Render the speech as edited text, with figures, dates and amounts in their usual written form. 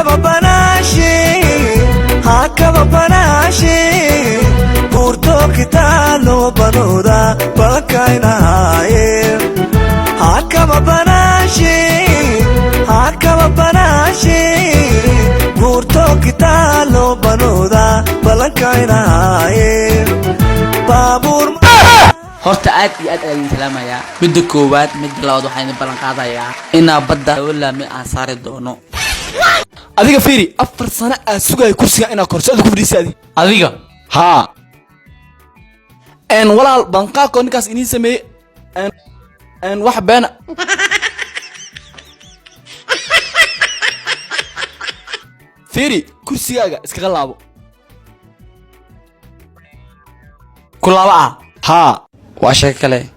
Hakaba banaashi, hakaba banaashi, buurto kitaalo banooda balkaynahaaye. Hakaba banaashi, hakaba banaashi, buurto kitaalo banooda balankaynahaaye. Baabuur. Horta aad iyo aad ayaan idin salaamayaa. Midda koowaad, midda labaad, waxaan idin ballan qaadayaa inaa badda laba laami aan saari doono. Adiga fiiri, 4 sano aad sugaya kursiga inaad korso, adiga ku fadhiisa adi. Adiga. Haa, n walaal, banqaabko ninkaas iniin sameeyey n wax beena. Fiiri, kursigaaga iskaga laabo. Ku laaba ah. Haa. Waa sheeko kale.